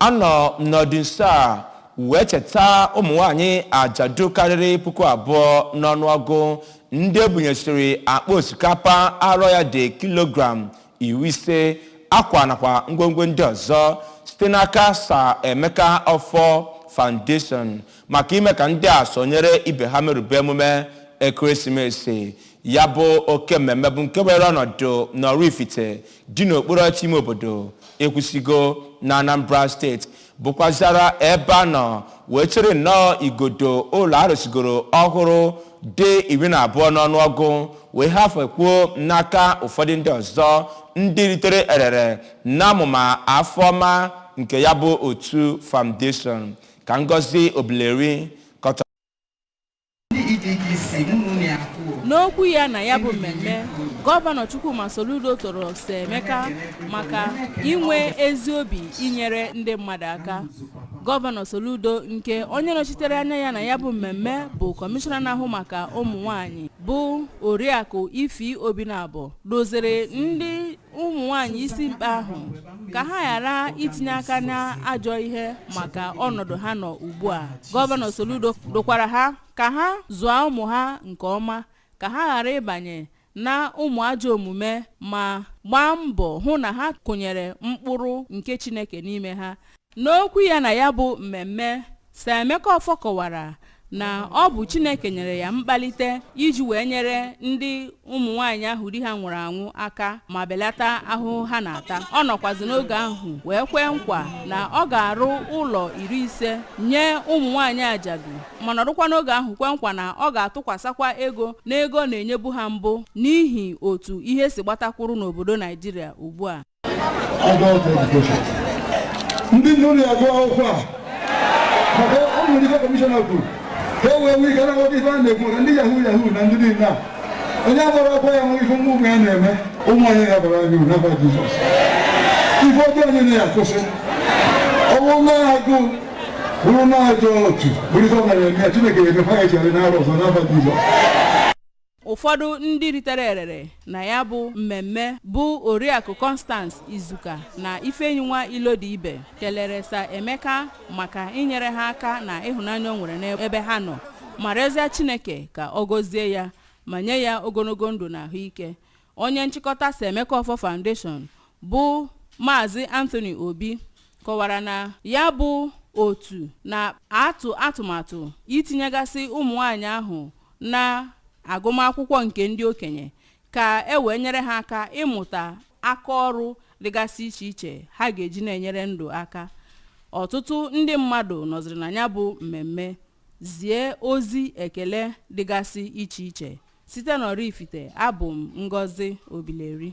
Anọ n'ọdịnso a wee cheta ụmụ nwanyị ajadu karịrị 2000 n'ọnụọgụ, ndị ebunyesịrị akpa osikapa arọ ya dị kilogram 50, akwa nakwa ngwongwo ndị ọzọ site n'aka Sir Emeka Offor Foundation, maka ime ka ndị a sonyere ibe ha merube emume ekeresimesi. Ya bụ oke mmemme bụ nke were ọnọdụ n'Oraifite dị n'okpuru ọchịchị ime obodo Ekwusigo na Anambra Steeti, bụkwazara ebe a nọ wee chere nnọọ igodo ụlọ arụsigoro ọhụrụ dị 12 n'ọnụọgụ wee hafekwuo n'aka ụfọdụ ndị ọzọ ndị ritere erere n'amụma afọ ọma nke ya bụ otu foundation. Ka Ngozi Obileri kọta. N'okwu ya na ya bụ mmemme, Gọvanọ Chukwuma Soludo toro Sir Emeka maka inwe ezi obi inyere ndị mmadụ aka. Gọvanọ Soludo, nke onye nọchitere anya ya na ya bụ mmemme bụ kọmishọna na-ahụ maka ụmụ nwanyị, bụ Oriakụ Ify Obinabo, doziri ndị ụmụ nwanyị isi mkpe ahụ ka ha ghara itinye aka na ajọ ihe maka ọnọdụ ha nọ ugbu a. Gọvanọ Soludo dokwara ha ka ha zụọ ụmụ ha nke ọma, ka ha ghara ịbanye na ụmụ ajọ omume, ma gbaa mbọ hụ na ha kụnyere mkpụrụ nke Chineke n'ime ha. N'okwu ya na ya bụ mmemme, Sir Emeka Offor kọwara na ọ bụ Chineke nyere ya mkpalite iji wee nyere ndị ụmụ nwaanyị ahụ di ha nwụrụ anwụ aka ma belata ahụhụ ha na-ata. Ọ nọkwazi n'oge ahụ wee kwee nkwa na ọ ga-arụ ụlọ 50 nye ụmụ nwaanyị ajadu, ma nọrụkwa n'oge ahụ kwee nkwa na ọ ga-atụkwasakwa ego n'ego na-enyebu ha mbụ, n'ihi otu ihe si gbatakwuru n'obodo Naijiria ugbu a. Adult education, ndị nne ụlọ agụ akwụkwọ a, maka ọ nwere ife kọmishọna kwuru ka e wee nwee ike na-aghọta ife a na-ekwu, maka ndị yahoo yahoo na ndị niile a, onye agbara akwụkwọ ya nwere ife ụmụ ya na-eme. Ụmụ anyị ga-abara anyị uru n'afa Jizọs. Ife ọjọọ anyị na-akwụsị, ọ bụrụ na agụụ, bụrụ na ajọ otu, bụrụ ife ọ gara eme ya, Chineke ga-emefe anyị echere n'arọ ọzọ n'afa Jizọs. Ụfọdụ ndị ritere erere na ya bụ mmemme bụ Oriakụ Constance Izuka na Ifeyinwa Ilodibe kelere Sir Emeka maka inyere ha aka na ịhụnanya o nwere n'ebe ha nọ, ma rịọzie Chineke ka ọ gọzie ya ma nye ya ogologo ndụ na ahụike. Onye nchịkọta Sir Emeka Offor Foundation, bụ Maazị Anthony Obi, kọwara na ya bụ otu na-atụ atụmatụ itinyegasị ụmụ nwanyị ahụ na agụmakwụkwọ nke ndị okenye, ka e wee nyere ha aka ịmụta aka ọrụ dịgasị iche iche ha ga-eji na-enyere ndụ aka. Ọtụtụ ndị mmadụ nọziri na ya bụ mmemme zie ozi ekele dịgasị iche iche. Site n'Oraifite, abụ m Ngozi Obileri.